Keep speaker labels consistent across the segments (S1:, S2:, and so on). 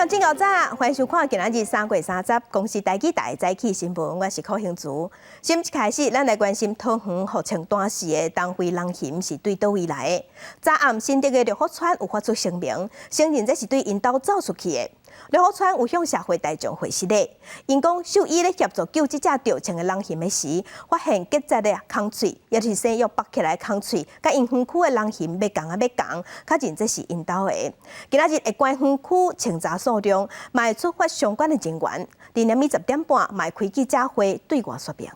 S1: 鄉親牛早，歡迎收看今仔日3月30公視台語台早起新聞，我是柯興竹。新聞一開始，咱來關心桃園予銃彈死的東非人熊是對佗位來的。昨暗新竹的劉福川有發出聲明，承認這是對𪜶兜走出去的。劉福川有向社會大眾回釋的，𪜶講獸醫咧協助救這隻著銃的人熊的時，發現結節的空喙，也就是生藥拔起來空喙，佮𪜶園區的人熊欲仝仔欲仝，確認這是𪜶兜的。今仔日會關園區清查數量，嘛會處罰相關的人員。佇暝10點半，嘛會開記者會對外說明。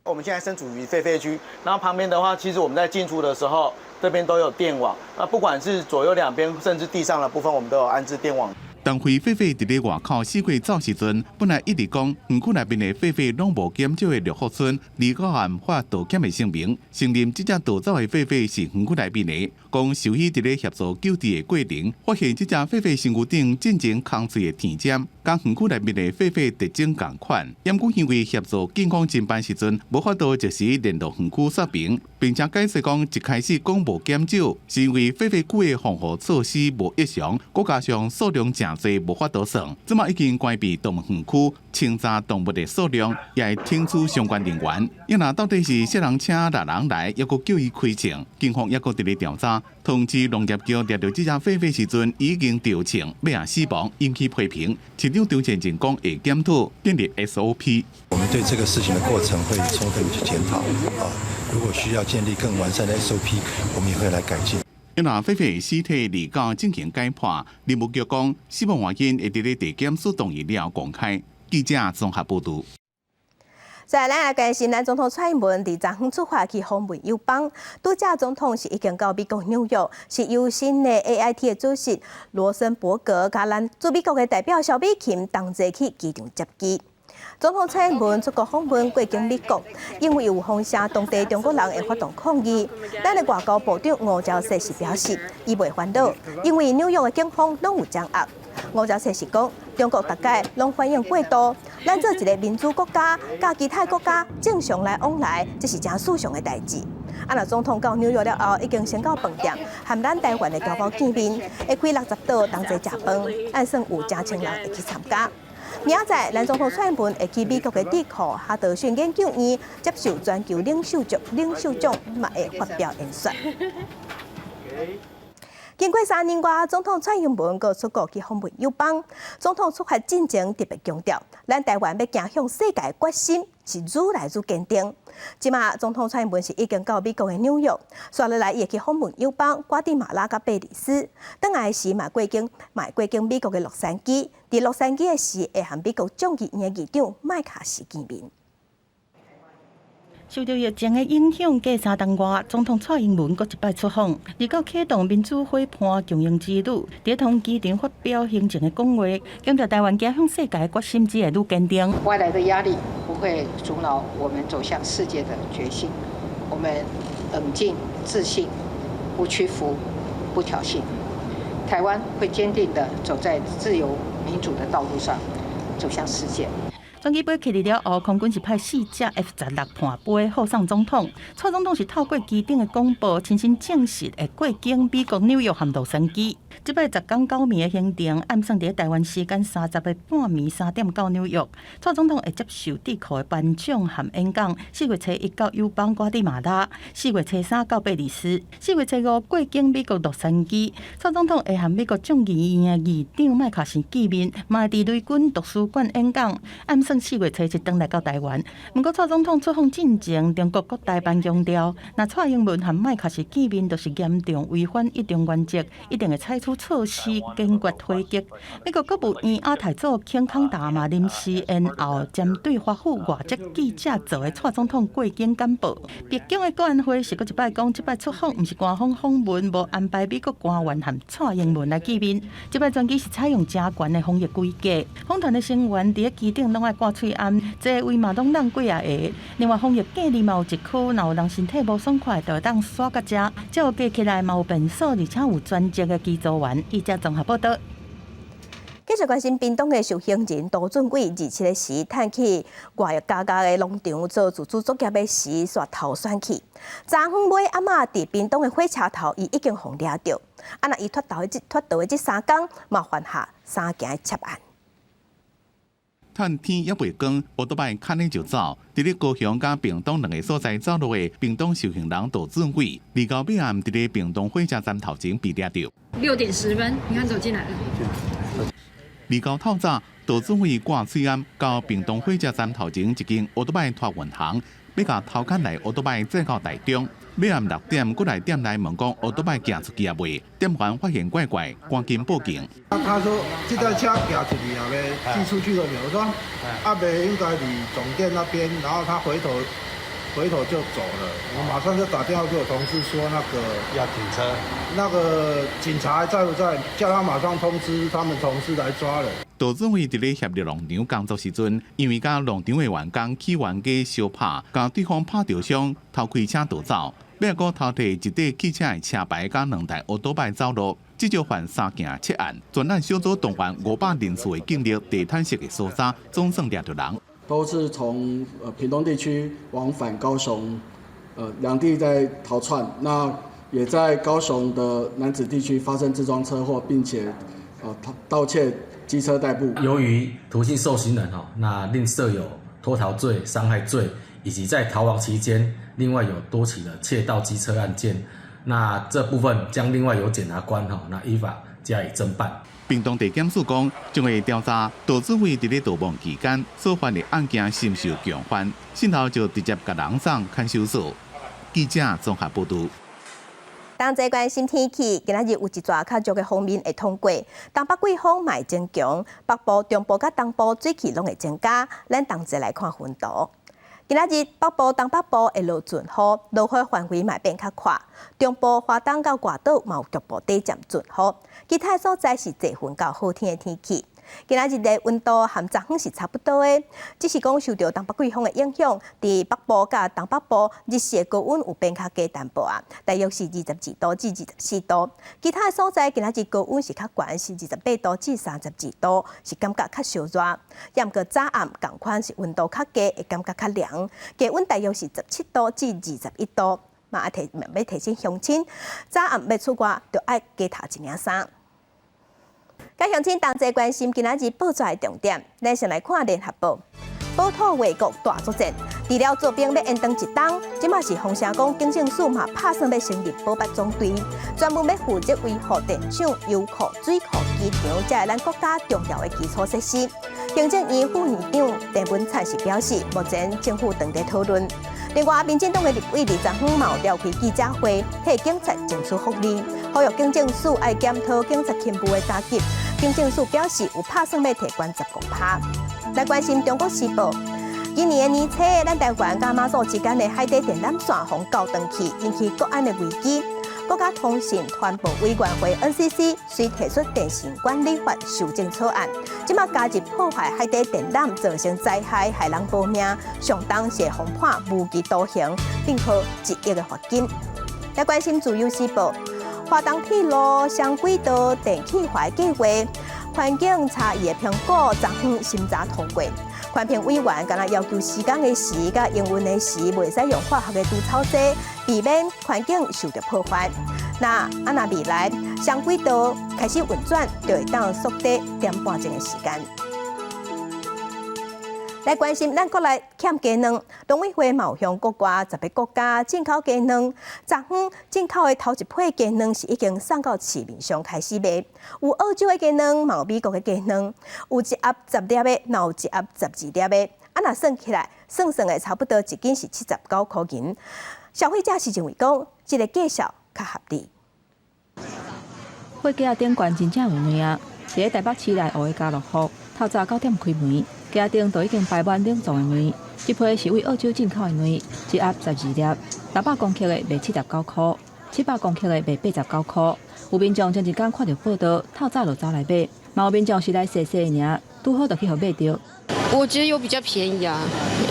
S2: 我們現在身處於廢廢區，然後旁邊的話，其實我們在進出的時候，這邊都有電網。那不管是左右兩邊，甚至地上的部分，我們都有安置電網。
S3: 東非狒狒佇咧外口四界走時陣，本來一直講園區內面的狒狒攏無檢少的劉福春，29暗發道歉的聲明，承認這隻逃走的狒狒是園區內面的。講獸醫佇咧協助救治的過程，發現這隻狒狒身軀頂進前空喙的糞針，佮園區內面的狒狒特徵仝款。毋過因為協助警方偵辦時陣，無法度及時聯絡園區說明，並且解釋講一開始講無檢少，是因為狒狒區的防護措施無異常，閣加上數量誠濟無法度算，這馬已經關閉動物園區，清查動物的數量，也會懲處相關人員。伊若到底是啥人請獵人來，猶閣叫伊開槍，警方猶閣佇咧調查。通知農業局掠著這隻狒狒時陣已經著槍，欲仔死亡，引起批評。市長張善政講會檢討建立 SOP。
S4: 我們對這個事情的過程會充分去檢討啊，如果需要建立更完善的 SOP，我們也會來改進。
S3: 因為狒狒屍體29進行解剖，林務局講死亡原因會佇咧地檢署同意了公開。記者綜合報導。
S1: 再來，咱來關心，咱總統蔡英文佇昨昏出發去訪問友邦。拄才總統是已經到美國紐約，是由新的 AIT 的主席羅森伯格佮咱駐美國的代表蕭美琴同齊去機場接機。總統蔡英文出國訪問過境美國，因為有風聲當地中國人會發動抗議。咱的外交部長吳釗燮是表示，伊袂煩惱，因為紐約的警方攏有掌握。吳釗燮是講，中國逐擺攏反應過度，咱做一個民主國家，佮其他國家正常來往來，這是誠正常的代誌。啊，若總統到紐約了後，已經先到飯店，和咱台灣的僑胞見面，會開60桌同齊食飯，按算有誠千人會去參加。明仔載，咱總統蔡英文會去美國的智庫哈德遜研究院接受全球領袖獎，領袖獎嘛會發表演說。經過3年外，總統蔡英文閣出國去訪問友邦。總統出發進前特別強調，咱台灣欲行向世界決心是愈來愈堅定。這馬總統蔡英文是已經到美國的紐約，紲落來伊會去訪問友邦、瓜地馬拉佮貝里斯。轉來時嘛過境，嘛會過境美國的洛杉磯。佇洛杉磯的時，會和美國眾議院議長麥卡錫見面。
S5: 受著疫情的影響，過3冬外，總統蔡英文閣一擺出訪，29啟動民主伙伴共榮之旅，佇桃園機場發表行前的講話，強調台灣走向世界的決心只會愈堅定。
S6: 外來的壓力不會阻撓我們走向世界的決心，我們冷靜、自信，不屈服、不挑釁，台灣會堅定地走在自由民主的道路上，走向世界。
S5: 專機飛起了後，空軍是派四架 F-16伴飛護送總統。蔡總統是透過機頂的廣播，親身證實會過境美國紐約和洛杉磯。這擺10工9暝的行程，按算佇台灣時間30日半暝3點到紐約。蔡總統會接受智庫的頒獎和演講。4月初一到友邦瓜地馬拉，4月初三到貝里斯，4月初五過境美國洛杉磯。蔡總統會和美國眾議院的議長麥卡錫見面，嘛會佇雷軍圖書館演講。按算4月初七轉來到台灣。毋過蔡總統出訪進前，中國國台辦強調，若蔡英文和麥卡錫見面，就是嚴重違反一中原則，一定會採取措施堅決回擊。美國國務院亞太助卿康達嘛臨時延後針對華府外籍記者做的蔡總統過境簡報。白宮的國安會是閣一擺講，這擺出訪毋是官方訪問，無安排美國官員和蔡英文來見面。這擺專機是採用誠懸的防疫規格，訪團的成員佇咧機頂攏愛掛喙罨，座位嘛攏讓幾仔个。另外防疫隔離嘛有一區，若有人身體無爽快，就會當徙到遮。照過起來嘛有便所，而且有專職的機組員。記者綜合報道。
S1: 繼續關心屏東的受刑人杜俊偉，27日時，趁去外家家的農場做自主作業的時，煞逃竄去。昨昏尾暗仔佇屏東的火車頭，伊已經予掠著。啊，若伊脫逃的這3工，嘛犯下三件的竊案。
S3: 趁天猶未光，歐多擺牽咧就走。佇咧高雄佮屏東兩个所在走路的屏東受刑人杜俊偉，29尾暗佇咧屏東火車站頭前被掠著。
S7: 6點10分，你看走進來了。
S3: 29透早，杜俊偉掛喙罨到屏東火車站頭前一間歐多擺託運行，欲共偷牽來歐多擺載到台中。尾暗6點，閣來店內問講歐多擺寄出去猶未？店員發現怪怪，趕緊報警。
S8: 他說這台車寄出去了沒？寄出去了沒？我說阿伯應該佇總店那邊，然後他回頭就走了。我馬上就打電話給我同事說，那個
S4: 要停車，
S8: 那個警察還在不在？叫他馬上通知他們同事來抓人。
S3: 杜俊偉佇咧協力農場工作時陣，因為佮農場的員工去冤家相拍，共對方拍著傷，偷開車逃走。尾仔閣偷提一塊汽車的車牌佮兩台歐多擺走路，至少犯三件竊案。專案小組動員500人次的警力，地毯式的搜查，總算掠著人。
S9: 都是從屏東地區往返高雄，兩地在逃竄。那也在高雄的楠梓地區發生這樁車禍，並且盜竊機車代步。
S10: 由於涂姓受刑人哈，那另設有脫逃罪、傷害罪，以及在逃亡期間，另外有多起的竊盜機車案件。那這部分將另外由檢察官哈，那依法加以偵辦。
S3: 屏東地檢署講，將會調查杜俊偉佇咧逃亡期間所犯的案件是毋是有共犯，信後就直接共人送看守所。記者綜合報導。
S1: 同齊關心天氣，今仔日有一逝較弱的鋒面會通過，東北季風嘛會增強，北部、中部佮東部水汽攏會增加。咱同齊來看雲圖。今仔日北部、東北部會落陣雨，落雨範圍嘛會變較闊。中部、華東到外島嘛有局部短暫陣雨，其他所在是濟雲到好天的天氣。今仔日的溫度和昨昏是差不多的，只是講受著東北季風的影響，佇北部佮東北部日時的高溫有變較低淡薄仔，大約是22度至24度。其他的所在今仔日高溫是較懸，是28度至32度，是感覺較燒熱。毋過早暗仝款是溫度較低，會感覺較涼，低溫大約是17度至21度。嘛愛提欲提醒鄉親，早暗欲出外，著愛加套一領衫。佮鄉親同齊關心今仔日報紙的重點，咱先來看聯合報。保土衛國大作戰，除了做兵欲延長一冬，這馬是風聲講警政署嘛拍算欲成立保八總隊，專門欲負責維護電廠、油庫、水庫、機場，這咱國家重要的基礎設施。行政院副院長鄭文燦是表示，目前政府正佇討論。另外，民進黨的立委佇昨昏嘛有召開記者會，替警察爭取福利，呼籲警政署愛檢討警察勤務的加給。警政署表示有拍算欲提懸15%。來關心中國時報，今年的年初，咱台灣佮馬祖之間的海底電纜線予鉤斷去，引起國安的危機。國家通訊傳播委員會 NCC 遂提出電信管理法修正草案，這馬加入破壞海底電纜造成災害，害人無命，上重是予判無期徒刑，並科1億的罰金。來關心自由時報，花東鐵路雙軌道電氣化計畫環境差異的評估，昨昏審查通過。環評委員敢若要求施工的時佮營運的時，袂使用化學的除草劑，避免環境受著破壞。那啊若未來雙軌道開始運轉，就會當縮短點半鐘的時間。來關心咱國內欠雞卵，農委會嘛有向國外10个國家進口雞卵。昨昏進口的頭一批雞卵是已經送到市面上開始賣，有澳洲的雞卵，嘛有美國的雞卵，有一盒10粒的，嘛有一盒12粒的。啊，若算起來，算算的差不多一斤是79箍銀。消費者是認為講，這个價數較合理。
S11: 貨架頂懸真正有卵啊！佇咧台北市內湖的家樂福，透早9點開門，架頂就已經擺滿冷藏的卵。這批是對澳洲進口的卵，一盒12粒，600公克的賣79箍，700公克的賣89箍。有民眾前一工看著報道，透早就走來買，嘛有民眾是來踅踅爾，拄好就去予買著。
S12: 我覺得有比較便宜啊，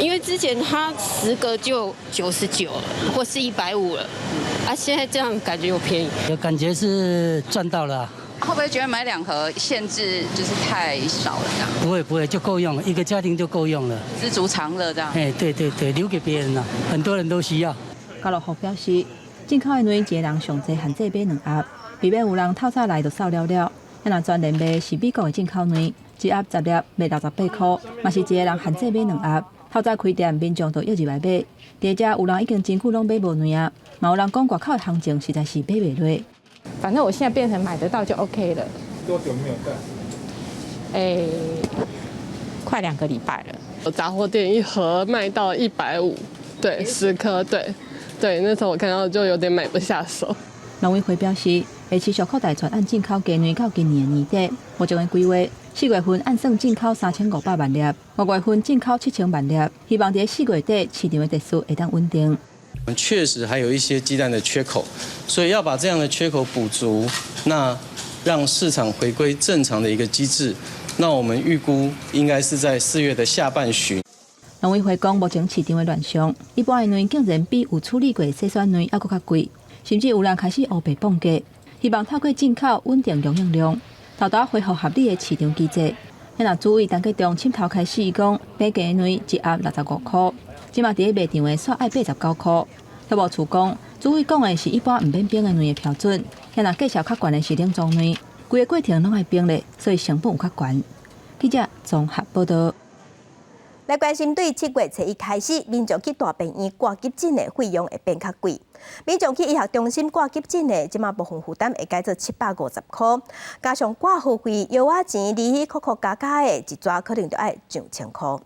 S12: 因為之前它10個就99或是150了，啊，現在這樣感覺有便宜。
S13: 有感覺是賺到了。會不會覺得買兩盒限制就是太少了？這樣？
S14: 不會不會，就夠用，一個家庭就夠用了。
S13: 知足常樂這樣。
S14: 哎，對對對，留給別人啦，很多人都需要。
S11: 家樂福表示，進口的奶一个人上濟限制買兩盒，避免有人透早來就掃了了。若全然賣是美國的進口奶，一盒十粒賣68箍，嘛是一个人限制買兩盒。透早開店，民眾就約入來買。佇遮有人已經真久攏買無奶啊，嘛有人講外口的行情實在是買袂落。
S15: 反正我現在變成買得到就 OK 了。
S8: 多久沒有帶？
S15: 欸，快2個禮拜了。
S16: 雜貨店一盒賣到150，對，10顆，對，對，那時候我看到就有點買不下手。
S11: 農委會表示，會持續擴大全案進口雞卵到今年年底。目前的規劃，4月份按算進口3500萬粒，5月份進口7000萬粒，希望佇4月底市場的秩序會當穩定。
S17: 我們確實還有一些雞蛋的缺口，所以要把這樣的缺口補足，那讓市場回歸正常的一個機制。那我們預估應該是在4月的下半旬。
S11: 農委會講，目前市場的亂象，一般的卵竟然比有處理過的篩選卵猶閣較貴，甚至有人開始烏白報價，希望透過進口穩定供應量，沓沓恢復合理的市場機制。若主委陳吉仲扻頭開始講，買雞卵一盒65箍，這馬佇咧賣場的煞愛89箍。業務處講，主委講的是一般毋免冰的卵的標準，若價數較懸的是冷藏卵，規个過程攏愛冰咧，所以成本有較懸。記者綜合報道。
S1: 來關心，對7月初一開始，民眾去大病院掛急診的費用會變較貴。民眾去醫學中心掛急診的，這馬部分負擔會改做750箍，加上掛號費、藥仔錢、利息，扣扣加加的，一逝可能就愛上千箍。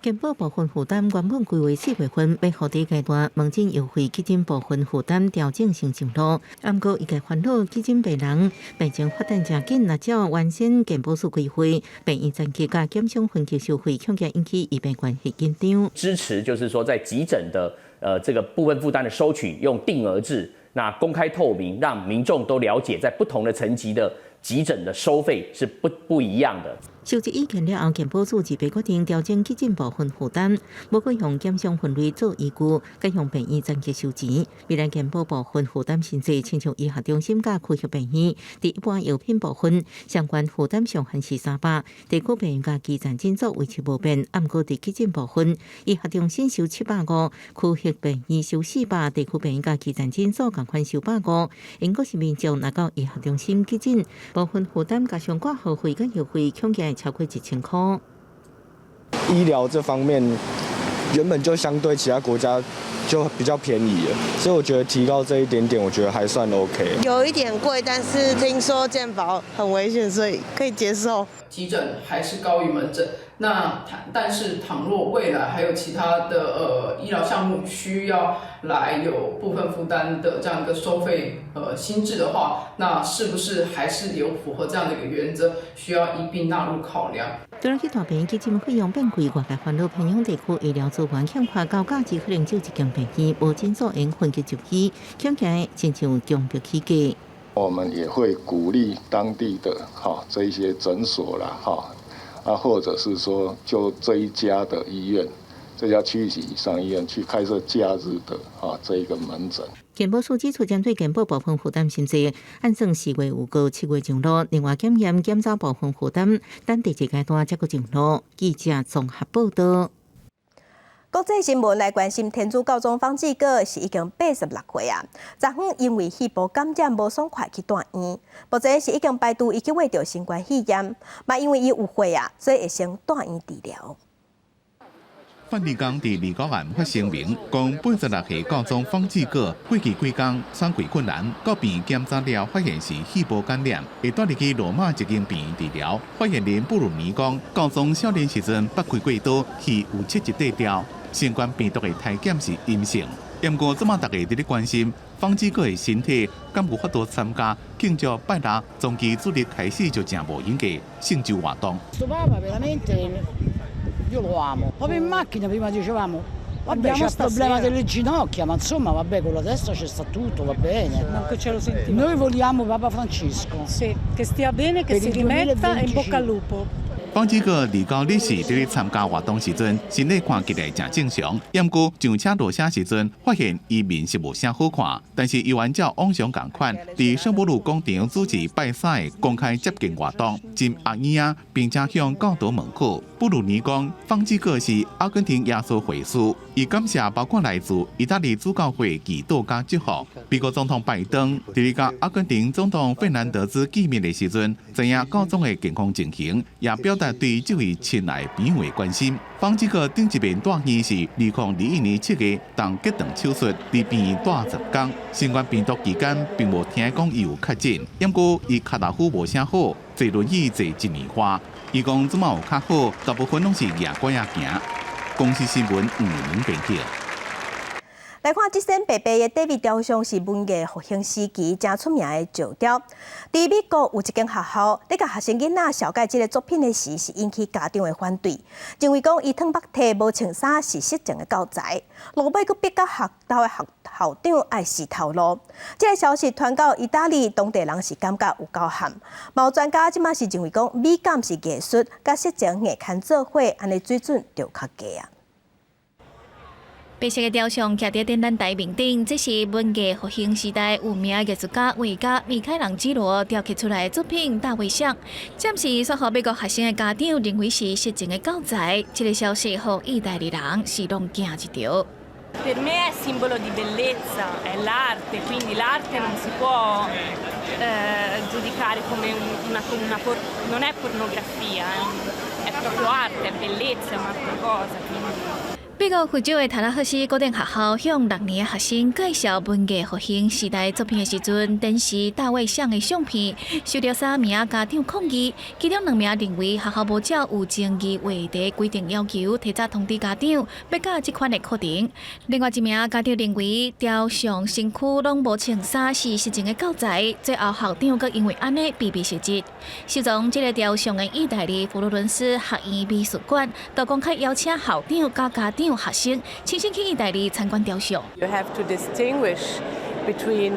S18: 健保部分負擔原本規劃4月份欲予第一階段門診藥費急診部分負擔調整先上路，毋過醫界煩惱急診病人病情發展誠緊，若照原先健保署規劃，病院層級佮減傷分級收費，恐驚引起醫病關係緊張。
S19: 支持就是說，在急診的這個部分負擔的收取用定額制，那公開透明，讓民眾都了解在不同的層級的急診的收費是不一樣的。
S18: 收集意見了後，健保署自決定調整急診部分負擔，無閣用減傷分類做依據，改用病院層級收錢。未來健保部分負擔新制，親像醫學中心佮區域病院，佇一般藥品部分相關負擔上限是300，地區病院佮基層診所維持無變。毋過佇急診部分，醫學中心收750，區域病院收400，地區病院佮基層診所仝款收150。英國是民眾若到醫學中心急診部分負擔加上掛號費佮藥費，恐驚會超過1000箍。
S20: 醫療這方面原本就相對其他國家就比較便宜了，所以我覺得提高這一點點，我覺得還算 OK。
S21: 有一點貴，但是聽說健保很危險，所以可以接受。
S22: 急診還是高於門診，那但是倘若未來還有其他的醫療項目需要來有部分負擔的這樣一個收費新制的話，那是不是還是有符合這樣的一個原則，需要一併納入考量？
S18: 除了去大病院急診費用變貴，外界煩惱偏鄉地區醫療資源欠缺，高價值可能只有一間病院，無診所用分級就醫，恐驚親像強迫起價。
S23: 我們也會鼓勵當地的哈這一些診所啦哈啊，或者是說就這一家的醫院，這家區級以上醫院去開設假日的啊這一個門診。
S18: 健保署指出，針對健保部分負擔新制，按算4月有告，7月上路。另外檢驗檢查部分負擔，等第二階段才閣上路。記者綜合報道。
S1: 國際新聞來關心，天主教宗方濟各是已經86歲啊，昨昏因為肺部感染無爽快去住院，目前是已經排除伊去罹著新冠肺炎，嘛因為伊有血啊，所以會先住院治療。
S3: 梵蒂岡佇29暗發聲明，講86歲教宗方濟各過去幾工喘氣困難，到病院檢查了發現是肺部感染，會帶入去羅馬一間病院治療。發言人布魯尼講，教宗少年時陣捌開過刀，耳有切一塊掉，新冠病毒的篩檢是陰性。毋過這馬大家佇咧關心方濟各的身體，敢有法度參加慶祝拜六宗教主日開始就誠無閒的聖週活動。
S24: Io lo amo. Proprio in macchina prima dicevamo, vabbè, c'è il problema delle ginocchia, ma insomma, vabbè, con la testa ci sta tutto, va bene.
S7: Manco ce lo sentiamo.
S24: Noi vogliamo Papa Francesco.
S7: Sì, che stia bene, che
S24: Per
S7: si
S24: il
S7: rimetta e in
S24: 2025.
S7: bocca al lupo.
S3: 方濟各29日時佇咧參加活動時陣，身體看起來誠正常。毋過上車落車時陣，發現伊面色無啥好看。但是伊猶照往常仝款，佇聖保祿廣場主持拜三的公開接見活動，真阿嬰仔，並且向教堂問好。布魯尼講，方濟各是阿根廷耶穌會士，伊感謝包括來自意大利主教會祈禱佮祝福。美國總統拜登佇咧佮阿根廷總統費南德茲見面的時陣，知影教宗的健康情形，也表達對這位親愛朋友的關心。方濟各頂一遍蹛院是2021年7月動結腸手術，佇病院蹛10工。新冠病毒期間並無聽講伊有確診，毋過伊跤踏夫無啥好，坐輪椅坐一年外。伊講這馬有較好，大部分攏是蜈拐仔行。公視新聞黃文編輯。
S1: 來看這尊白白的大衛雕像是文藝復興時期誠出名的石雕。佇美國有一間學校，咧共學生囡仔紹介這个作品的時，是引起家長的反對，認為講伊脫目䖙無穿衫是色情的教材。落尾閣逼到學校的學校長愛死頭路。這个消息傳到意大利，當地人是感覺有夠譀。嘛有專家這馬是認為講美感是藝術，佮色情硬牽做伙，按呢水準就較低啊。
S2: 白色的雕像徛佇展覽台面頂，這是文藝復興時代有名藝術家畫家米開朗基羅雕刻出來的作品《大衛像》。暫時煞予美國學生的家長認為是色情的教材，這个消息予意大利人是攏驚一趒。
S4: Per me è simbolo di bellezza, è l'arte, quindi l'arte non si può giudicare come una non è pornografia, è proprio arte, è bellezza, è un'altra cosa. Quindi.
S2: 美國佛州的塔拉赫西高等學校向六年學生介紹文藝復興時代作品的時陣，展示大衛像的相片，受到三名家長抗議，其中兩名認為學校無照有爭議話題規定要求，提早通知家長欲教這款的課程。另外一名家長認為雕像身軀攏無穿衫是色情的教材，最後校長閣因為按呢被辭職。收藏這个雕像的意大利佛羅倫斯學院美術館，都公開邀請校長佮家長、學生親身去意大利參觀雕像。
S5: You have to distinguish between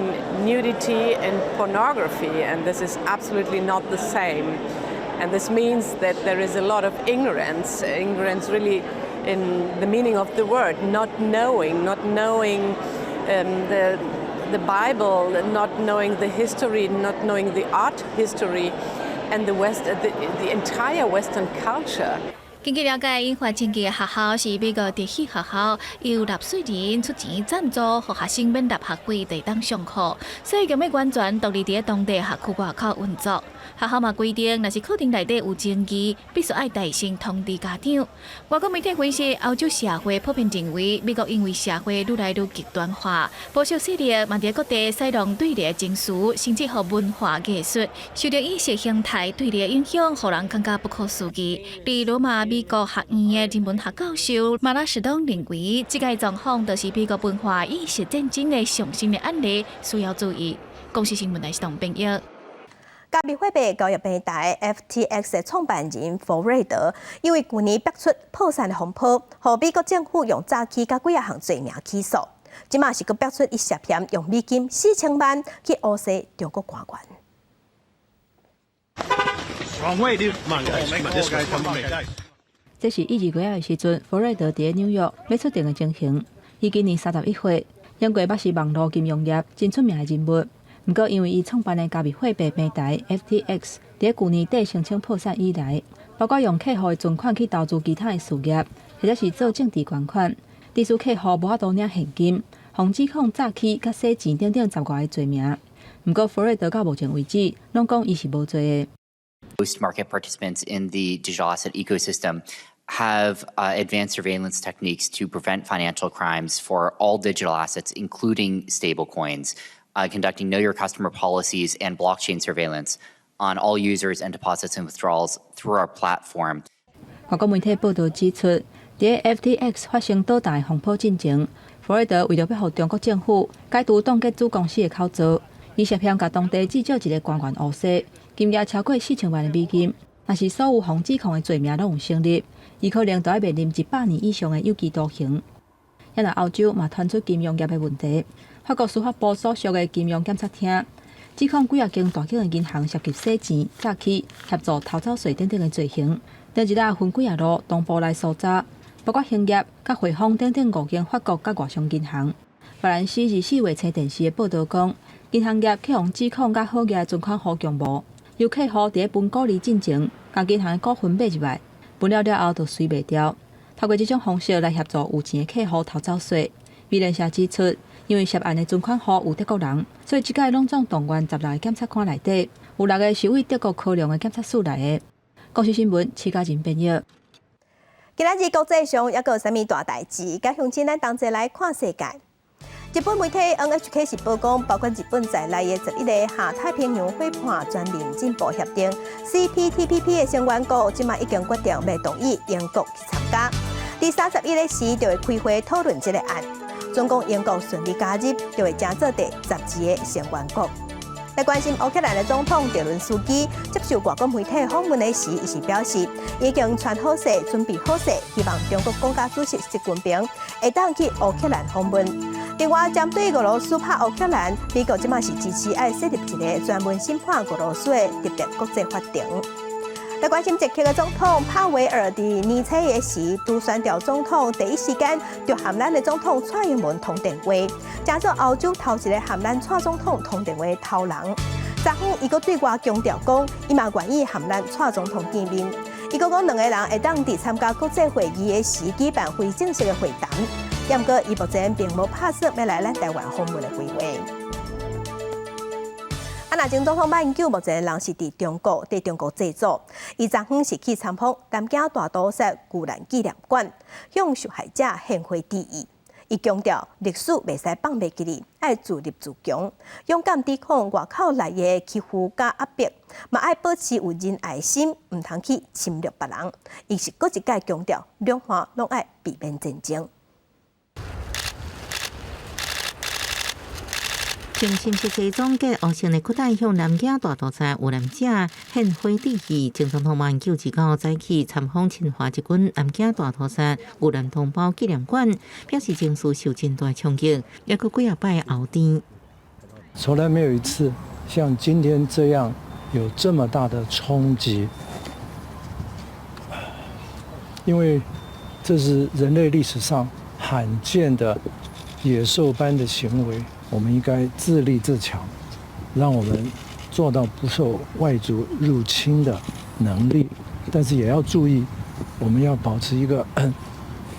S5: nudity and pornography, and this is absolutely not the same. And this means that there is a lot of ignorance, ignorance really in the meaning of the word, not knowing the Bible, not knowing the history, not knowing the art history, and the entire Western culture.
S2: 根據了解，引發爭議的學校是美國特許學校，由納稅人出錢贊助，予學生免納學費就會當上課，所以欲完全獨立佇當地學區外口運作。學校嘛規定，若是課程內底有爭議，必須愛代先通知家長。外國媒體分析，歐洲社會普遍認為，美國因為社會愈來愈極端化，保守勢力嘛佇各地使用對立情緒，甚至予文化藝術受著意識形態對立影響，予人感覺不可思議。佇羅馬美國學院的人文學教授馬拉什東認為，這个狀況就是美國文化意識戰爭的上新的案例，需要注意。公視新聞台是董編譯。
S1: 加密貨幣交易平台 FTX 的創辦人弗瑞德，因為舊年爆出破產的風波，予美國政府用詐欺佮幾仔項罪名起訴。這馬是閣爆出伊涉嫌用美金4000萬去烏勢中國官員。
S6: Wrong way, dude. Come on, guys. Come on, this way. Come on, guys.
S11: 這是伊2月仔的時陣，弗瑞德佇紐約欲出庭的情形。伊今年31歲，英國捌是網路金融業真出名的人物。毋過，因為伊創辦的加密貨幣平台 FTX 佇舊年底申請破產以來，包括用客戶的存款去投資其他的事業，或者是做政治捐款，致使客戶無法度領現金，予指控詐欺佮洗錢等等十外个罪名。毋過，弗瑞德到目前為止，攏講伊是無罪的。
S25: Most market participants in the digital asset ecosystem have advanced surveillance techniques to prevent financial crimes for all digital assets, including stablecoins, conducting know your customer policies and blockchain surveillance on all users and deposits and withdrawals through our platform.
S11: 外國媒體報導指出，佇 FTX 發生倒貸風波進前，弗瑞德為著欲予中國政府解除凍結子公司的口罩，伊涉嫌共當地至少一个官員烏勢，金額超過4000萬的美金。若是所有予指控的罪名攏有成立，伊可能都愛面臨100年以上的有期徒刑。遐若歐洲嘛傳出金融業的問題，法國司法部所屬的金融檢察廳指控幾仔間大型的銀行涉及洗錢、詐欺、協助逃走稅等等的罪行。頂一日分幾仔路同步來搜查，包括興業、佮匯豐等等五間法國佮外商銀行。法蘭西24月初電視的報導講，銀行業去予指控佮好額存款戶共謀，由客戶佇咧分股利進前，共銀行的股份買入來，分了了後就隨賣掉。透過這種方式來協助有錢的客戶逃走稅。美聯社指出，因為涉案的存款戶有德國人，所以這擺攏總動員十六个檢察官內底，有六个是為德國科隆的檢察署來的。公視新聞，徐家仁編譯。
S1: 今仔日國際上猶閣有啥物大代誌？佮鄉親咱同齊來看世界。日本媒體 NHK 是報講，包括日本在內的11个下太平洋夥伴全面進步協定（CPTPP）的成員國，這馬已經決定欲同意英國去參加。佇31日時就會開會討論這个案。總共英國順利加入，就會成做第12个成員國。來關心烏克蘭的總統澤倫斯基接受外國媒體訪問的時，伊是表示已經穿好勢，準備好勢，希望中國國家主席習近平會當去烏克蘭訪問。另外，針對俄羅斯拍烏克蘭，美國這馬是支持愛設立一个專門審判俄羅斯的特別國際法庭。來關心捷克的總統帕維爾佇年初的時，拄選著總統第一時間就和咱的總統蔡英文通電話，成做歐洲頭一个和咱蔡總統通電話的頭人。昨昏，伊閣對外強調講，伊嘛願意和咱蔡總統見面。伊閣講兩个人會當佇參加國際會議的時舉辦非正式的會談。毋過，伊目前並無拍算欲來咱台灣訪問的規劃。啊，若前總統馬英九目前人是佇中國，佇中國祭祖。伊昨昏是去參訪南京大屠殺遇難紀念館，向受害者獻花致意。伊強調歷史袂使放袂記得，愛自立自強，勇敢抵抗外口來的欺負佮壓迫，嘛愛保持有仁愛心，毋通去侵略別人。伊是閣一擺強調，兩岸攏愛避免戰爭。
S18: 穿深色西裝佮烏色的褲帶，向南京大屠殺遇難者獻花致意。前總統馬英九二九早起參訪侵華日軍南京大屠殺遇難同胞紀念館，表示情緒受真大衝擊，猶閣幾仔擺喉甜。
S9: 從來沒有一次像今天這樣有這麼大的衝擊，因為這是人類歷史上罕見的野獸般的行為。我們應該自立自強，讓我們做到不受外族入侵的能力。但是也要注意，我們要保持一個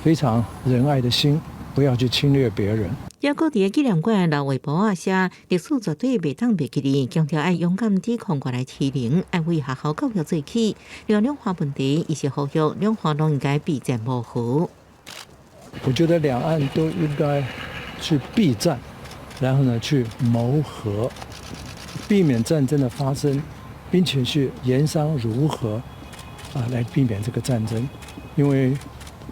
S9: 非常仁愛的心，不要去侵略別人。
S18: 猶閣佇個紀念館留畫布仔寫，歷史絕對袂當袂記得，強調愛勇敢抵抗外來欺凌，愛為學校教育做起。另外兩岸問題，伊是呼籲兩岸攏應該避戰謀和。
S9: 我覺得兩岸都應該去避戰。然後呢，去謀和，避免戰爭的發生，並且去研商如何來避免這個戰爭，因為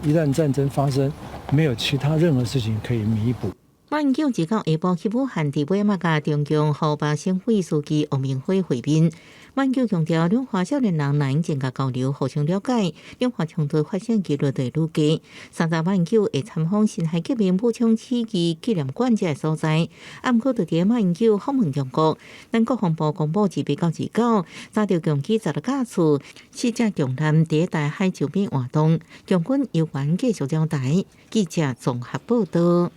S9: 一旦戰爭發生，沒有其他任何事情可以彌補。
S18: 馬英九二九下晡去武漢，佇尾仔佮中共湖北省委書記王明輝會面。馬英九強調，兩岸少年人若增加交流，互相了解，兩岸衝突發生幾率就會愈低。三十馬英九會參訪辛亥革命武昌起義紀念館這个所在。啊，毋過佇馬英九訪問中國，咱國防部公布28929查著共機十六架次，四隻重艦佇台海周邊活動，共軍猶原繼續擾台。記者綜合報導。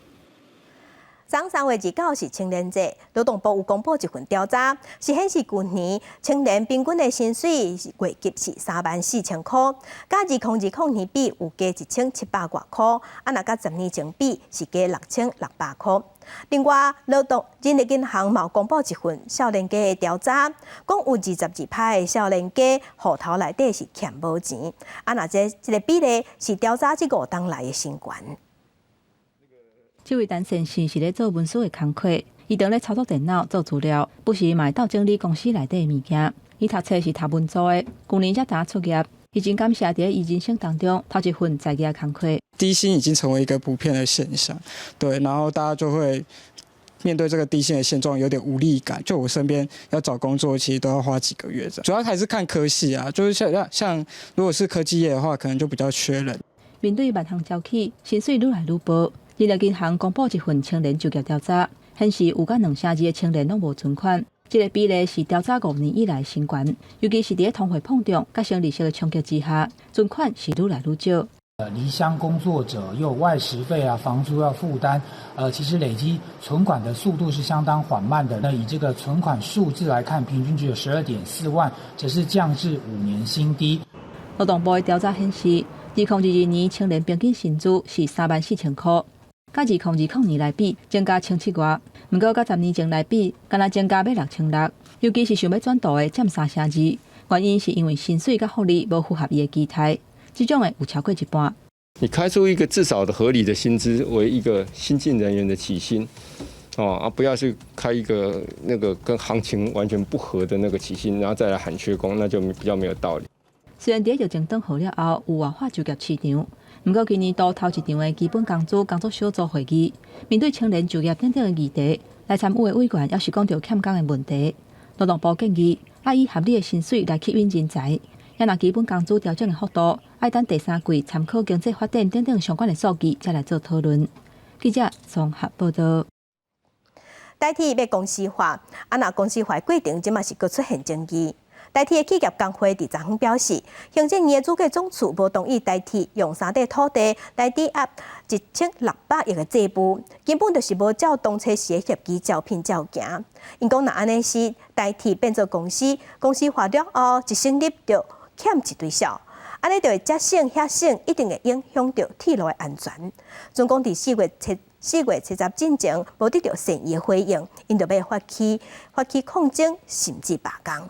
S1: 昨3月29是青年節，勞動部有公布一份調查，是顯示舊年青年平均的薪水月給是34,000箍，佮2020年比有加1700外箍，啊，若佮10年前比是加6600箍。另外，勞動人力銀行嘛有公布一份少年家的調查，講有22%的少年家戶頭內底是欠無錢，啊，若這這个比例是調查這五冬來的新懸。
S11: 這位陳先生是咧做文書的工課，伊當咧操作電腦做資料，不時嘛會鬥整理公司內底的物件。伊讀冊是讀文組的，舊年才剛出業，伊真感謝佇伊人生當中頭一份在業工課。
S10: 低薪已經成為一個普遍的現象，對，然後大家就會面對這個低薪的現狀有點無力感。就我身邊要找工作，其實都要花幾個月。主要還是看科系啊，就是像如果是科技業的話，可能就比較缺人。
S11: 面對萬項招起，薪水愈來愈薄。人力銀行公布一份青年就業調查，顯示有佮兩成二的青年攏無存款，這个比例是調查5年以來新懸，尤其是佇咧通貨膨脹佮升利息的衝擊之下，存款是愈來愈少。
S8: 離鄉工作者又有外食費啊、房租要負擔，其實累積存款的速度是相當緩慢的。那以這個存款數字來看，平均只有12.4萬，這是降至5年新低。
S11: 勞動部的調查顯示，2022年青年平均薪資是34,000箍，佮2020年來比增加1700外，毋過佮10年前來比，干焦增加欲6600。尤其是想欲轉投的佔三成二，原因是因為薪水佮福利無符合伊的期待。這種的有超過一半。
S12: 你開出一個至少的合理的薪資為一個新進人員的起薪，哦啊，不要是開一個那個跟行情完全不合的那個起薪，然後再來喊缺工，那就比較沒有道理。
S11: 雖然佇疫情轉好了後有活化就業市場，毋過今年度頭一場的基本工資工作小組會議，面對青年就業等等的議題，來參與的委員猶是講著欠工的問題。勞動部建議，愛以合理的薪水來吸引人才。也若基本工資調整的幅度，愛等第三季參考經濟發展等等相關的數據，才來做討論。記者綜合報道。
S1: 台鐵欲公司化，啊若公司化的過程，這馬是閣出現爭議。台鐵的企業工會佇昨昏表示，行政院的主計總處無同意台鐵用三塊土地來抵押1600億的債務，根本就是無照當初時的協議照片照行。𪜶講若按呢是台鐵變做公司，公司化了後，一成立就欠一堆數，按呢就會這省遐省，一定會影響著鐵路的安全。總講佇4月70進前無得著善意的回應，𪜶就欲發起抗爭，甚至罷工。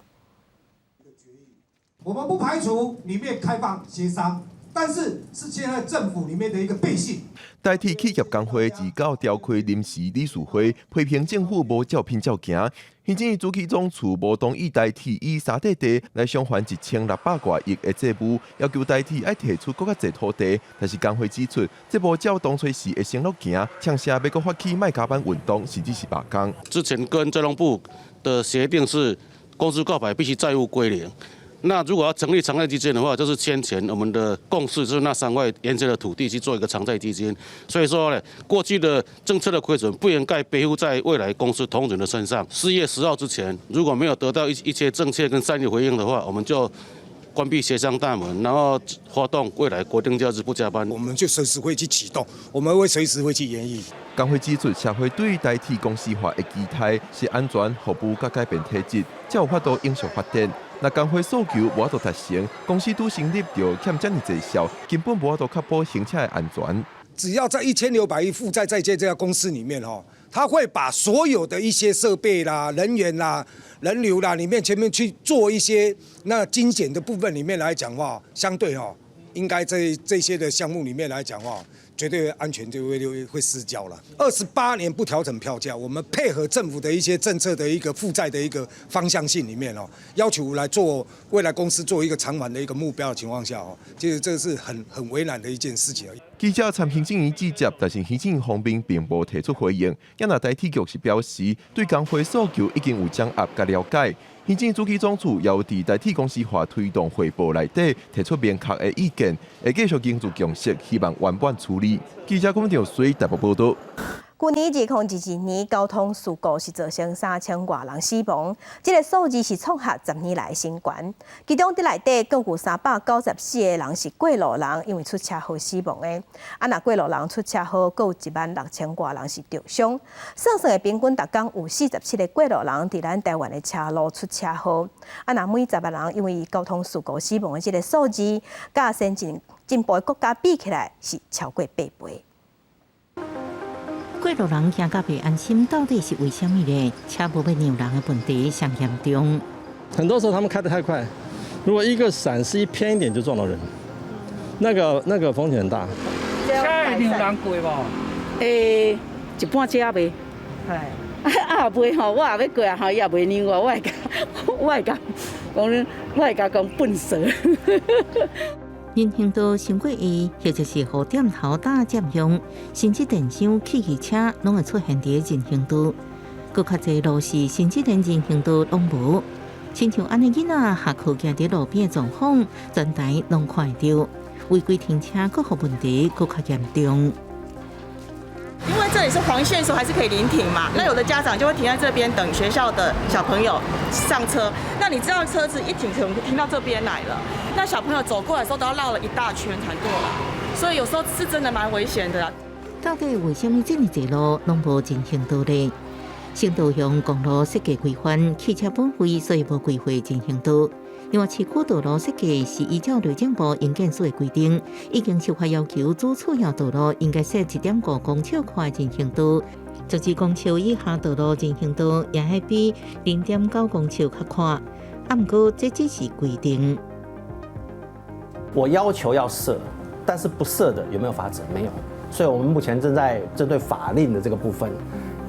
S13: 我們不排除裡面開放協商，但是是現在政府裡面的一個背信。
S14: 台鐵企業工會29召開臨時理事會，批評政府無照片照行。行政院主計總處無同意台鐵以三塊地來償還1600外億的債務，要求台鐵愛提出閣較濟土地。但是工會指出，這無照當初時的承諾行，嗆聲欲閣發起莫加班運動，甚至是罷工。
S15: 之前跟交通部的協定是，公司掛牌必須債務歸零。那如果要成立償債基金的話，就是先前我們的共識，就是那三塊沿線的土地去做一個償債基金。所以說呢，過去的政策的虧損不應該背負在未來公司同仁的身上。4月10號之前，如果沒有得到一些正確跟善意回應的話，我們就關閉協商大門，然後發動未來國定假日不加班。
S13: 我們就隨時會去啟動，我們會隨時會去研議。
S14: 工會指出，社會對台鐵公司化的期待是安全、服務佮改變體質，才有法度永續發展。若工會訴求無法度達成，公司拄成立就欠遮爾濟數，根本無法度確保行車的安全。
S13: 只要在1600億負債在這家公司裡面哦，他會把所有的一些設備啦、人員啦、人流啦裡面前面去做一些那精簡的部分裡面來講話，相對哦，應該這些的項目裡面來講話，絕對安全就會失焦了。28年不調整票價，我們配合政府的一些政策的一個負債的一個方向性裡面哦，要求來做未來公司做一個償還的一個目標的情況下哦，其實這是很為難的一件事情。
S14: 記者參行政院記者，但是行政院方面並無提出回應。也若台鐵局是表示，對工會訴求已經有掌握佮了解。行政主計總處也有佇台鐵公司化推動匯報內底提出明確的意見，會繼續凝聚共識，希望圓滿處理。記者龔兆水台北報導。
S1: 舊年2022年交通事故是造成3000外人死亡，這个數字是創下10年來新高。其中佇內底閣有394個人是過路人，因為出車禍死亡的。啊，若過路人出車禍，閣有1萬6千外人是著傷。算算的平均，逐工有47個過路人佇咱台灣的車路出車禍。啊，若每10萬人因為交通事故死亡的這个數字，佮先進進步的國家比起來，是超過八倍。
S18: 過路人行甲袂安心，到底是為啥物呢？車無欲讓人的問題上嚴重。
S26: 很多時候他們開得太快，如果一個閃失一偏一點就撞到人，那個風險很大。
S27: 車會讓人過無？
S28: 一半車袂。係。啊，袂吼，我也欲過啊，吼，伊也袂讓我，我會共笨蛇。
S18: 人行道傷過矮，或者是予店頭罩佔用，甚至電箱、汽機車攏會出現佇人行道。閣較濟路是，甚至連人行道攏無。親像按呢囡仔下課行佇路邊的狀況，全台攏看會著。違規停車閣予問題閣較嚴重。
S29: 因為這裡
S16: 你是黃線的時候，還是可以臨停嘛。那有的家長就會停在這邊等學校的小朋友上車。那你知道車子一停停停到這邊來了，那小朋友走過來的時候都要繞了一大圈才過來，所以有時候是真的蠻危險的。
S18: 到底為啥物這麼濟路攏無人行道呢？新道鄉公路設計規範，汽車本位，所以無規劃人行道。另外，市區道路設計是依照內政部營建署的規定，已經修法要求主次要道路應該設1.5公尺寬人行道，12公尺以下道路人行道也愛比0.9公尺較寬。啊，毋過這只是規定。
S17: 我要求要設，但是不設的有沒有罰則？沒有。所以我們目前正在針對法令的這個部分，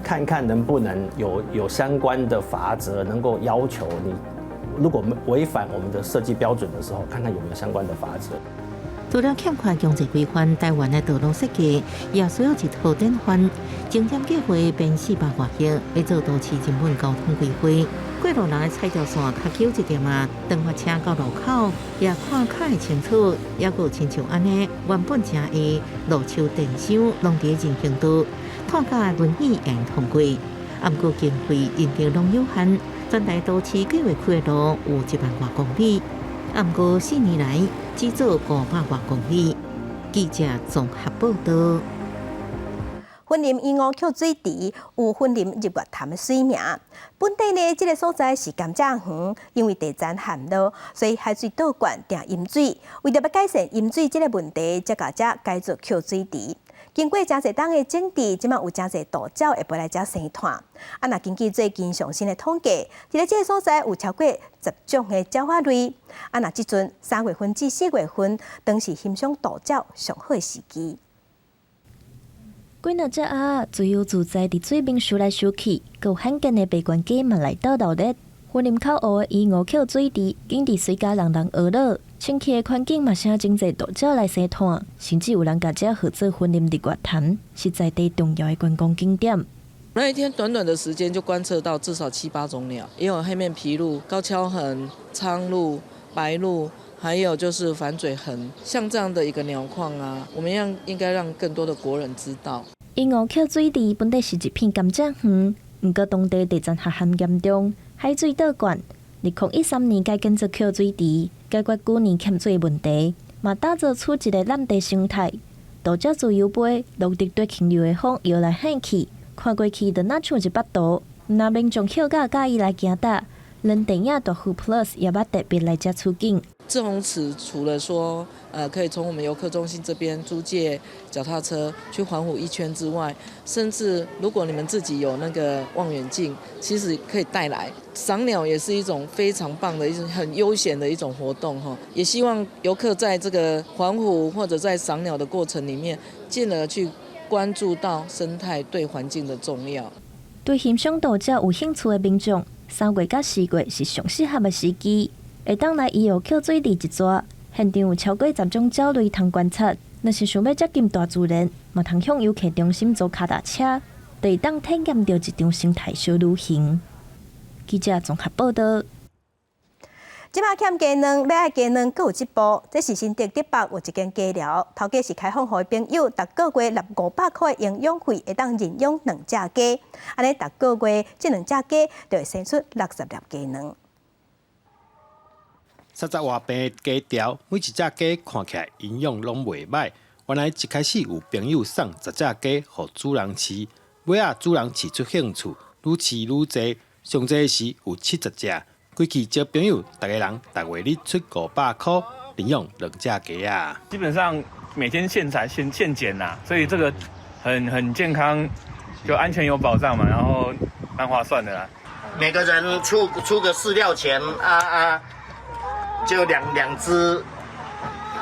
S17: 看看能不能有相關的罰則，能夠要求你。如果違反我們的設計標準的時候，看看有沒有相關的罰則。
S18: 除了欠缺強制規範，台灣的道路設計也需要一套典範。前瞻計劃編400外億，欲做都市人文交通規劃。過路人的踩條線較久一點仔，當發車到路口也看較會清楚。猶閣親像按呢，原本誠矮路樹電箱攏佇人行道，拖甲輪椅會通過。啊，毋過經費認定攏有限。全台都市計畫區的路有1萬外公里，啊，毋過4年來只做500外公里。記者綜合報道。
S1: 雲林鸚鵡抾水池有雲林日月潭的水名。本底呢，這个所在是甘蔗園，因為地層旱澇，所以海水倒灌定淹水。為著欲改善淹水這个問題，才共遮改做抾水池。經過誠濟冬的整治，這馬有誠濟渡鳥會飛來遮生湠。啊，若根據最近上新的統計，佇咧這个所在有超過10種的鳥仔類。啊，若這陣3月份至4月份，當是欣賞渡鳥上好的時機。
S19: 幾若隻鴨自由自在佇水面泅來泅去，閣有罕見的白冠雞嘛來鬥鬧熱。雲林口湖的鸚鵡抾水池，景致媠共人人呵咾，清氣的環境嘛，吸真濟渡鳥來生湠，甚至有人共遮號做雲林日月潭，是在地重要的觀光景點。
S20: 那一天短短的時間就觀測到至少七八種鳥，也有黑面琵鷺、高蹺鴴、蒼鷺、白鷺。還有就是反嘴鴴，像這樣的一個鳥況啊，我們要應該讓更多的國人知道。
S19: 鸚鵡抾水池本底是一片甘蔗園，毋過當地地層下陷嚴重，海水倒灌。2013年改建做抾水池，解決舊年欠水問題，嘛打造出一个濫地生態。渡鳥自由飛，落地對輕柔的風搖來晃去，看過去就若像一幅圖。毋但民眾歇甲佮意來行踏，連電影《大富 Plus》也捌特別來遮取景。
S20: 滯洪池除了說，可以從我們遊客中心這邊租借腳踏車去環湖一圈之外，甚至如果你們自己有那個望遠鏡，其實可以帶來賞鳥，也是一種非常棒的一種很悠閒的一種活動哈。也希望遊客在這個環湖或者在賞鳥的過程裡面，進而去關注到生態對環境的重要。
S19: 對欣賞渡鳥有興趣的民眾，3月佮4月是上適合的時機。會當來鸚鵡抾水池一逝，現場有超過10種鳥類通觀察。若是想欲接近大自然，嘛通向遊客中心租跤踏車，就會當體驗著一場生態小旅行。記者綜合報道。
S1: 這馬欠雞卵，欲愛雞卵，閣有一步。這是新竹竹北有一間雞寮，頭家是開放予朋友，逐個月納500箍的營養費，會當認養兩隻雞。按呢，逐個月這兩隻雞就會生出60粒雞卵。
S21: 30外坪的雞寮，每一隻雞看起來營養攏袂䆀。原來一開始有朋友送10隻雞予主人飼，尾仔主人飼出興趣，愈飼愈濟，上濟時有70隻。規氣招朋友，逐家人逐月日出500箍，認養兩隻雞仔。
S22: 基本上每天現採現現撿啦，所以這個很健康，就安全有保障嘛，然後蠻划算的啦。
S23: 每個人出個飼料錢啊啊，就兩隻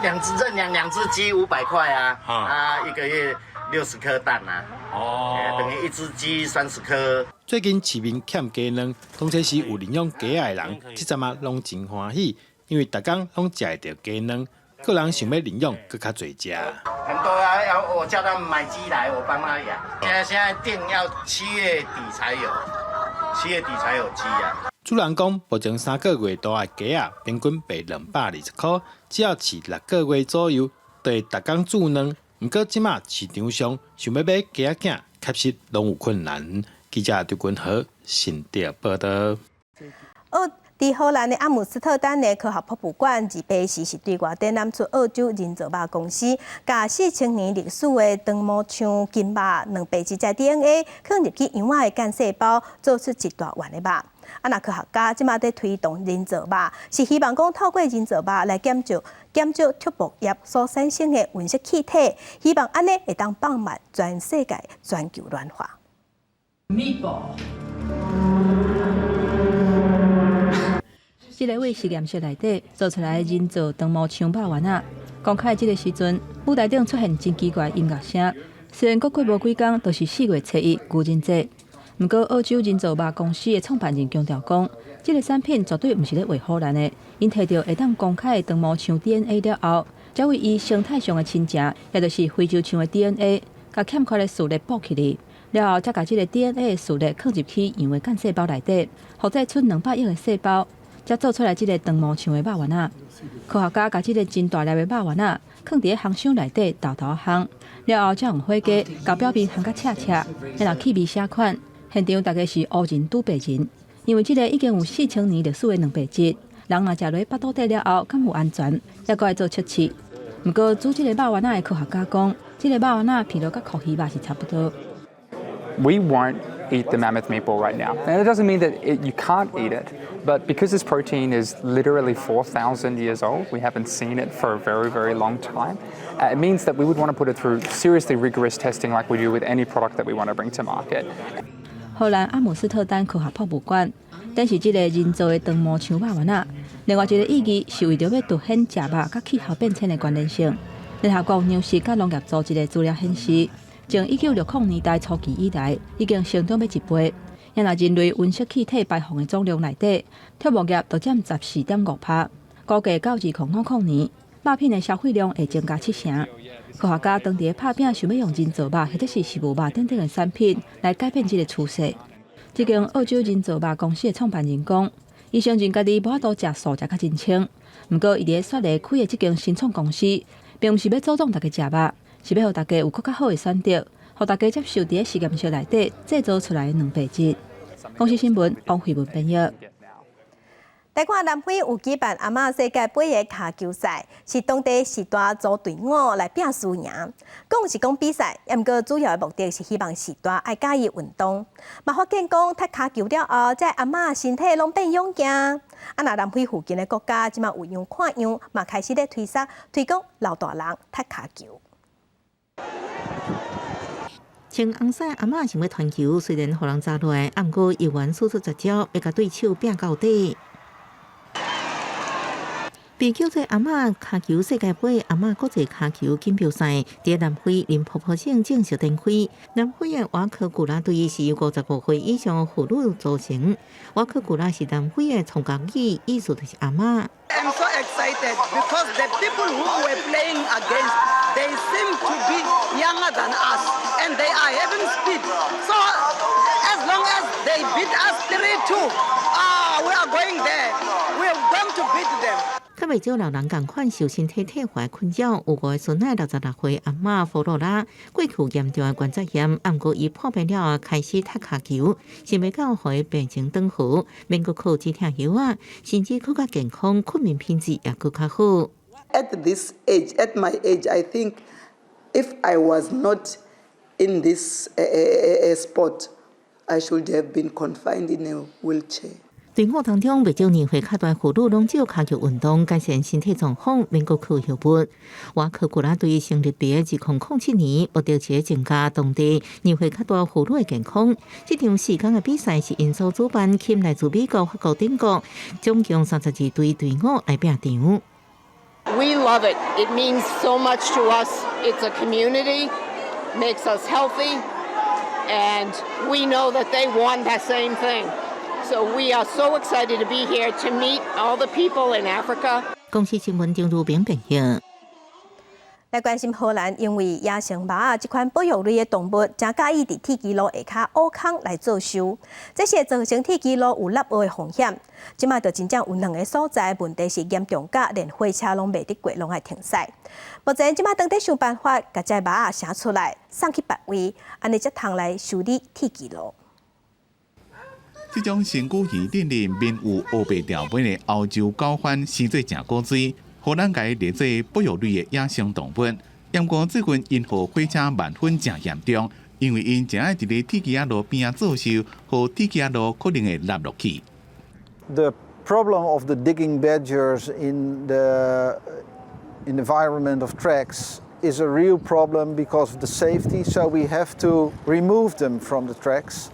S23: 認養兩隻雞500塊啊，啊一個月60顆蛋啊，哦，等於一隻雞30顆。
S21: 最近市面欠雞卵，當初是有認養雞仔的人，這陣仔攏真歡喜，因為逐工攏食會著雞卵，個人想欲認養，閣較濟隻。
S23: 很多啊，要我叫他們買雞來，我幫他養。現在訂要7月底才有，7月底才有雞啊。
S21: 主人講，目前3個月大的雞仔平均賣220箍，只要飼6個月左右，就會逐工煮卵。毋過這馬市場上想欲買雞仔囝，確實攏有困難。記者張君和新竹報道。
S1: 佇荷蘭的阿姆斯特丹的科學博物館，二八時是對外展覽出澳洲人造肉公司，共4000年歷史的長毛象金肉蛋白質的 DNA，放入去羊仔的幹細胞，做出一大丸的肉。啊，若科學家這馬佇推動人造肉，是希望講透過人造肉來減少畜牧業所產生的溫室氣體，希望按呢會當放慢全世界全球暖化。
S11: Meatball。這个佇實驗室內底做出來的人造長毛象肉丸仔，公開這个時陣，舞台頂出現真奇怪音樂聲。雖然閣過無幾工，就是4月初1愚人節，毋過澳洲人造肉公司的創辦人強調講，這个產品絕對毋是咧畫唬爛的。𪜶提著會當公開的長毛象 DNA 了後，才為伊生態上的親情，也就是非洲象的 DNA，共欠缺的序列補起來。了後，才共這个 DNA 的序列放入去羊的幹細胞內底，複製出200億个細胞。才做出來這个長毛象的肉丸仔。科學家共這个真大粒的肉丸仔，囥佇咧烘箱內底沓沓烘，了後才用火雞共表面烘甲赤赤，然後氣味寫款。現場大家是烏人拄白人，因為這个已經有4000年歷史的蛋白質，人若食落腹肚底了後，敢有安全？猶閣愛做測試。毋過煮這个肉丸仔的科學家講，這个肉丸仔皮落佮麸魚肉是差不多。
S2: We won't eat the mammoth meatball right now. And it doesn't mean that you can't eat it, but because this protein is literally 4,000 years old, we haven't seen it for a very, very long time. It means that we would want to put it through seriously rigorous testing like we do with any product that we want to bring to market.
S11: 荷蘭阿姆斯特丹科學博物館展示這个人造的長毛象肉丸仔。另外一个意義是為著欲凸顯食肉佮氣候變遷的關聯性。聯合國糧食佮農業組織的資料顯示，從1960年代初期以來，已經成長欲一倍。若人類溫室氣體排放的總量內底，畜牧業就佔14.5%。估計到2050年，肉品的消費量會增加七成。科學家當佇咧拍拚，想欲用人造肉或者是植物肉等等的產品來改變這个趨勢。這間澳洲人造肉公司的創辦人講，伊承認家己無法度食素食較真清，毋過伊佇咧雪梨開的這間新創公司，並毋是欲阻擋大家食肉。是欲予大家有閣較好的選擇，予大家接受佇咧實驗室內底製造出來的蛋白質。公視新聞王慧文編譯。
S1: 來看南非有舉辦阿嬤世界盃的跤球賽，是當地序大組隊伍來拼輸贏。講是講比賽，毋過主要的目的是希望序大愛佮意運動。嘛發現講踢跤球了後，這阿嬤身體攏變勇健。啊，若南非附近的國家，這馬有樣看樣，嘛開始咧推捒推廣老大人踢跤球。
S18: 穿紅衫阿嬤想欲傳球，雖然予人砸落來，毋過猶原使出絕招，欲共對手拚到底。被叫做阿嬤跤球世界盃阿嬤國際跤球錦標賽，佇南非林波波省正式展開。南非的瓦克古拉隊是由55歲以上婦女組成。瓦克古拉是南非的創國語，意思就是阿嬤。
S3: I'm so excited because the people who we're playing against, they seem to be younger than us, and they are having speed. So as long as they beat us 3-2, ah, we are going there. We are going to beat them.
S18: 較袂少老人仝款受身體退化困擾，有五个孫仔66歲阿嬤弗洛拉，過去有嚴重的關節炎，毋過伊破病了後開始踢跤球，想袂到予伊病情轉好，免閣靠止痛藥仔，甚至閣較健康，睏眠品質也閣較好。
S3: At this age, at my age, I think if I was not in this sport, I should have been confined in a wheelchair.
S18: 隊伍當中，袂少年歲較大婦女攏藉由跤球運動改善身體狀況，免閣靠藥物。瓦克古拉隊成立佇2007年，目的是增加當地年歲較大婦女的健康。這場4天的比賽是𪜶所主辦，吸引來自美國、法國等國，總共32支隊伍來拚場。
S4: We love it. It means so much to us. It's a community, makes us healthy, and we know that they want the same thing. So we are so excited to be here to meet all the people in Africa.
S18: 公視新聞張如平編譯。
S1: 來關心荷蘭，因為野生貘仔這款保育類的動物，誠佮意佇鐵支路下跤挖空來做岫，這是會造成鐵支路有凹訛的風險。這馬就真正有兩个所在問題是嚴重甲連火車攏袂得過，攏愛停駛。目前這馬當咧想辦法，共這貘仔寫出來，送去別位，按呢才通來修理鐵支路。
S5: 這種身軀圓頂頂面有烏白條紋的歐洲狗獾，生做誠古錐。荷蘭共伊列做保育類的野生動物。毋過最近𪜶予火車慢粉誠嚴重，因為𪜶誠愛佇咧鐵支仔路邊仔做岫，予鐵支仔路可能會凹落去。
S6: The problem of the digging badgers in the environment of tracks is a real problem because of the safety, so we have to remove them from the tracks.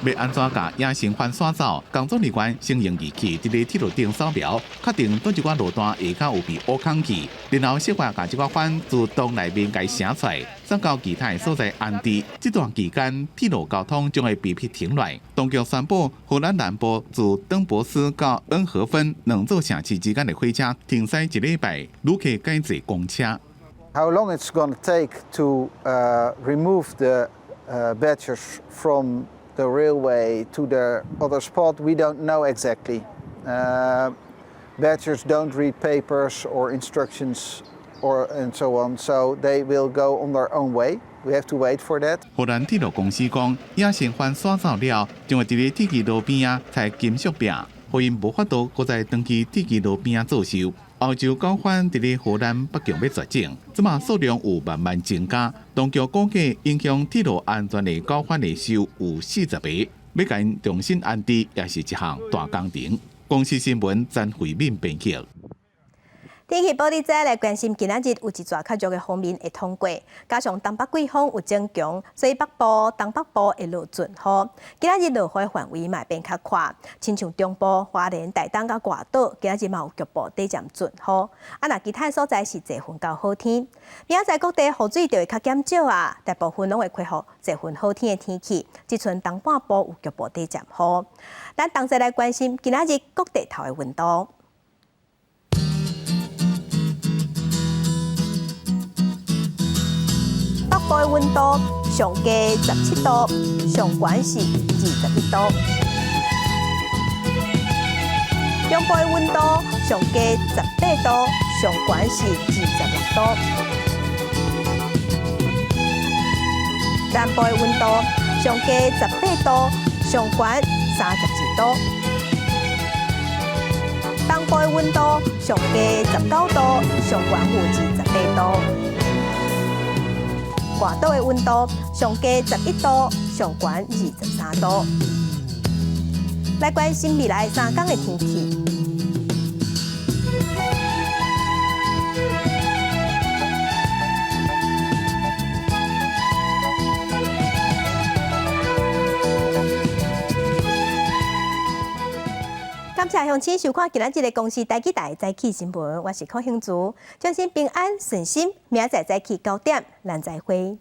S5: 欲按怎共野生獾趕走？工作人員先用儀器佇咧鐵路頂掃描，確定佗一寡路段下跤有被挖空去，然後設法共這寡獾自洞內面共伊寫出來，送到其他的所在安置。這段期間，鐵路交通將會被迫停落。當局宣布，荷蘭南部自登博斯到恩荷芬兩座城市之間的火車停駛一禮拜，旅客改坐公車。
S6: How long it's going to take to remove the badgers from the railway to the other spot, we don't know exactly. Badgers don't read papers or instructions or and so on, so they will go on their own way. We have to wait for that.
S5: 荷蘭鐵路公司講，野生獾趕走了，將會佇咧鐵支路邊仔拆金屬壁，予𪜶無法度閣再轉去鐵支路邊仔做岫。歐洲狗獾佇咧荷蘭北境欲絕種，這馬數量有慢慢增加。當局估計影響鐵路安全的狗獾的岫有40個，欲共𪜶重新安置也是一項大工程。公視新聞曾慧敏編輯。
S1: 天氣報你知來關心，今仔日有一逝較弱的鋒面會通過，加上東北季風有增強，所以北部、東北部會落陣雨。今仔日落雨的範圍嘛會變較寬，親像中部、花蓮、台東佮外島，今仔日嘛有局部短暫陣雨。啊，若其他所在是濟雲到好天。明仔載各地雨水就會較減少啊，大部分攏會恢復濟雲好天的天氣，只賰東半部有局部短暫雨。咱同齊來關心今仔日各地頭的溫度。北部的溫度上低17度，上懸是21度。中部的溫度上低18度，上懸是26度。南部的溫度上低18度，上懸32度。東部的溫度上低19度，上懸有28度。外島的溫度上低11度，上懸23度。來關心未來3工的天氣。感謝鄉親收看今仔日的公視台語台早起新聞，我是柯興竹，祝恁平安順心，明仔載早起9點，咱再會。